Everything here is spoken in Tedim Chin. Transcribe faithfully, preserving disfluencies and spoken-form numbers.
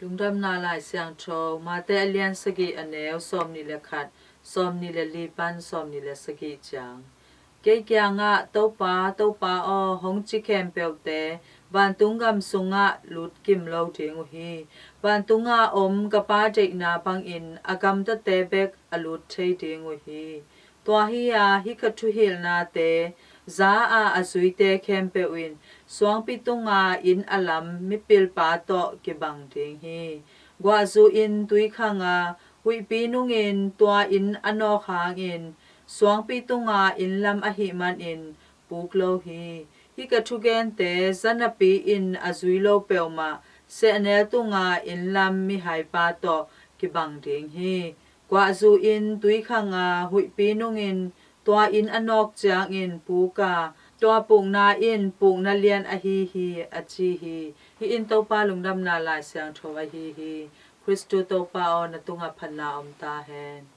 Lungdamna Lai Siangtho, Mate a lian sagih, a neu sawmnih le khat, sawmnih le li pan sawmnih le sagih ciang. Kei kiangah, Topa, Topa aw, hong ci khempeuhte vantung gam sungah lut kim lo ding uh hi. Vantunga om ka Pa deihna bangin a gamtate bek a lut thei ding uh hi. Tua hi-a hih ka thuhilhnate za a, a zuite khempeuh in suangpi tunga inn a lam mipilpa tawh kibang ding hi. Guahzu in tui khanga huihpi nungin tua inn a nawk hangin suangpi tunga inn lam ahih manin puk lo hi. Hih ka thugente za napi-in a zui lo peuhmah sehnel tunga inn lam mihaipa tawh kibang ding hi. Guahzu in tui khanga huihpi nungin tua inn a nawk ciangin puk a, tua pukna in pukna lian ahi hi, a ci hi. Hih in Topa Lungdamna Lai Siangtho ahi hi. Khristu Topa aw, na tungah phatna om ta hen.